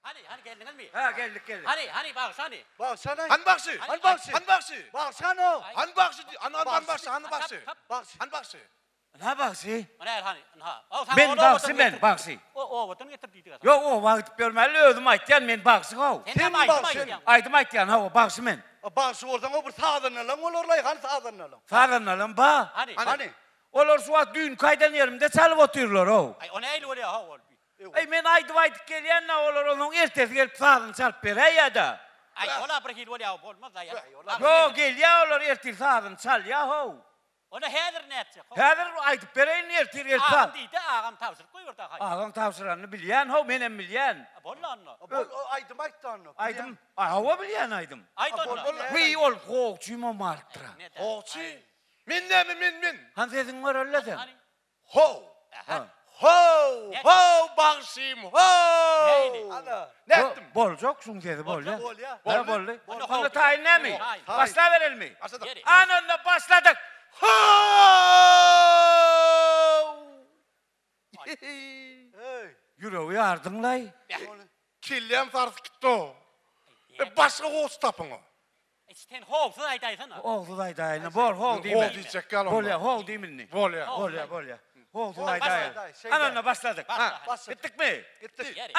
Hany, hany geldiňizmi? Hä, geldik, geldik. Hany, hany bagşy hany? Bagşy hany? Hany bagşy? Hany bagşy? Hany bagşy? Bagşy hany-ow? Hany bagşy? Hany hany bagşy? Hany bagşy? Tap, Bagşy. Hany bagşy? Ynha bagşy. Ynha hany, ynha. Aw, saňa Men ol bagşy obadan men, getir. bagşy. O obadan getir diýdik-ä saňa. Ýok, oba gidip ýörmäli, özüm aýtýan, men bagşy-how. Sen Sen näme aýdym bagşy. aýdýaň? Aýdym aýtýan, hawa, bagşy men. A bagşy bolsaň-ow bir sazandalaň bolar-laý, hany sazandalaň? Sazandalam ba. Hany? Hany? Olar şu wagt düýnki aýdan ýerimde çalyp otyrlar-ow. Aý, o nähili bolýa-how ol? Eý, men aýdyp-aýdyp gelýän-dä, olar onsoň ertesi gelip sazyny çalyp beräýýä-dä. Aý, ol-a bir hili bolýa-ow, bolmaz-da. Ýok, gelýä olar ertir sazyny çalýa-how. Onda häzir nätjek-how? Häzir aýdyp bereýin, ertir gelip saz. Agam diýdi, agam tabşyryp goýberdi-ä haý. Agaň tabşyranyny bilýän-how, menem bilýän. Boldy onda. Bol, aýdym aýt-da onda. Aýdym? Hawa, bilýän aýdym. Aýt onda. Wiý, ol gowçymam alypdyr-a. Gowçy? Men näme, men, men? Hany sesiňi göreli-le sen. How! How! How bagşym how! Ana. Nätdim? Boljak şuň sesi bolýa. Bolýa. Boldy. Boldy. Onda Onda taýyn nämi? Taýyn. Başlaberelimi? Başladyk. Ana onda başladyk. How! Eý. Ýüregi ýardyňlaý. Kelläm sarsyp gitdi-ow. Başga goç tapyň-a. Sen howsuz aýdaýsana. Howsuz aýdaýyn. Bor, how diýme. How diýjek ýaly onda. Bolýa, how diým indi. Bolýa. Bolýa, bolýa. Howsuz aýdaýyn. Ana onda başladyk. Gitdikmi? Gitdik. Aý,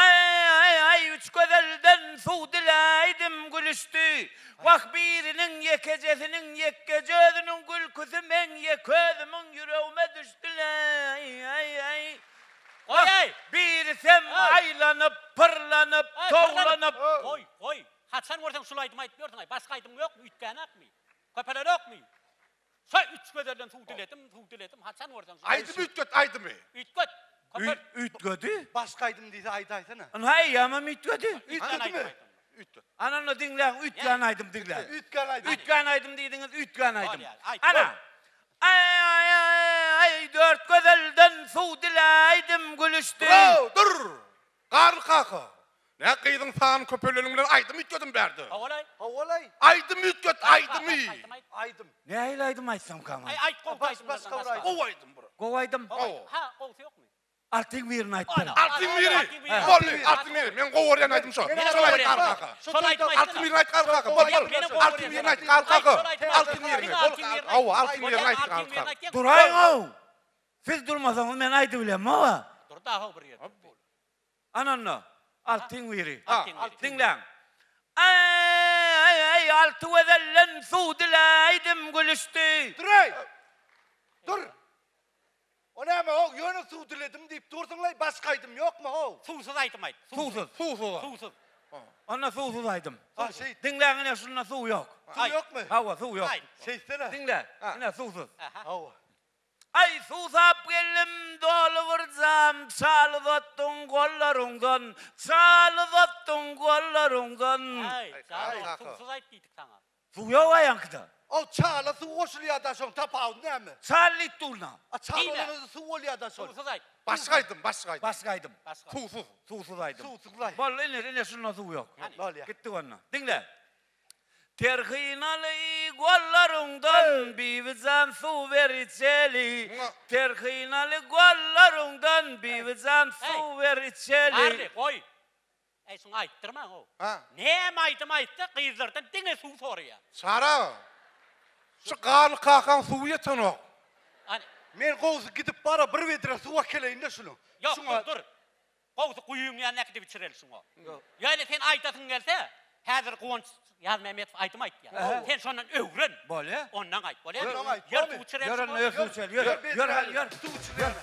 aý, aý, üç gözelden suw diläýdim, gülüşdi. Wah, biriniň ýekejesiniň ýekgeje özüniň gülküsi meň ýeke özümiň ýüregime düşdi-läý, aý, aý. Goý-aý! Birisem aýlanyp, pyrlanyp, towlanyp. Goý, goý. Haçan görseň şul aýdymy aýdyp ýörsüň aý, başga aýdymyň ýokmy, üýtgänakmy? Köpelenokmy? Şo üç gözelden suw diledim, suw diledim, haçan görseň şul Aýdymy üýtget, aýdymy. Üýtget. Köpel. Üýtgedi. Başga aýdym diýse aýdaýsana. Ynha eýýämem üýtgedi. Üýtgedimi? Üýtget. Ana onda diňläň, üýtgän aýdym diňläň. Üýtgän aýdym. Üýtgän aýdym diýdiňiz, üýtgän aýdym. Bolýar, aýt. Ana. Aý-aý-aý, dört gözelden suw diläýdim, gülüşdi. Dur, dur! Garly kaka, nä gyzyň sany köpeleniň bilen aýdym üýtgedim bärde. Howalaý. Howalaý. Aýdym üýtget, aýdymy. Aýdym. Nähili aýdym aýtsamkam? Aý, aýt gowy aýdymlardan başga. Gowy aýdym bir. Gowy aýdym? Ha, gowusy ýokmy? Altyň birini aýt bir. Altyň biri. Boldy, altyň biri. Meň gowy görýän aýdym şo. Şol aýt Garly kaka. Şol aýdymy aýtsana. Altyň birini aýt Garly kaka. Bol, bol. Altyň birini aýt Garly kaka. Altyň birini. Bol, hawa, altyň birini aýt Garly kaka. Duraýyň-ow! Siz durmasaňyz men aýdybilemok-a. Dur-da-how bir ýerde. Ana onda, altyň biri. Altyň biri. Diňläň. Aý-aý, alty gözelden suw diläýdim, gülüşdi. Dur-eý! Dur! O näme-how, ýöne suw diledim diýip dursuň-laý, başga aýdym ýokmy-how? Suwsuz aýdym aýt. Suwsuz. Suwsuz. Suwsuz. Onda suwsuz aýdym. Ha, şeýt. Diňläň ine şunda suw ýok. Suw ýokmy? Hawa, suw ýok. Şeýtsene. Diňle, ine suwsuz. Hawa. Aý, suwsap geldim, doly bir jam, çal uzatdyň gollaryňdan, çal uzatdyň gollaryňdan. Aý, çal, suwsuz aýt diýdik saňa. Suw ýok aýaňkyda. Ol çala suw goşulýar-da şoň tapawudy näme? Çal diýip durna. A çal bolanda-da suw bolýar-da şol. Suwsuz aýt. Başga aýdym, başga aýdym. Başga aýdym. Başga. Suwsuz. Suwsuz aýdym. Suwsuz aýdym. Boldy ine, ine şunda suw ýok. Bolýar. Gitdik onda. Diňle. Ter hynaly gollaryňdan Bibijan suw ber içeli. Ter hynaly gollaryňdan Bibijan suw ber içeli. Garry, goý. Äý, şuňa aýtdyrmaň-ow. Hä? Näme aýdym aýtsa, gyzlardan diňe suw soraýar. Çary aga, şu Garly kakaň suwy ýetenok. Hany. Men gowusy gidip bara bir bedre suw akeleýin-de şuny. Ýok, dur, dur. Gowusy guýyň ýanyna äkidip içireli şuňa. Ýöne sen aýdasyň gelse, häzir Guwanç Ýazmämmedow aýdym aýtýar. Sen şondan öwren. Bolýa. Ondan aýt, bolýamy? Ondan aýt, Ýör suw içireli Ýör şuňa. onda, ýör suw içeli, ýör. Ýör, hany, ýör. Suw içireli.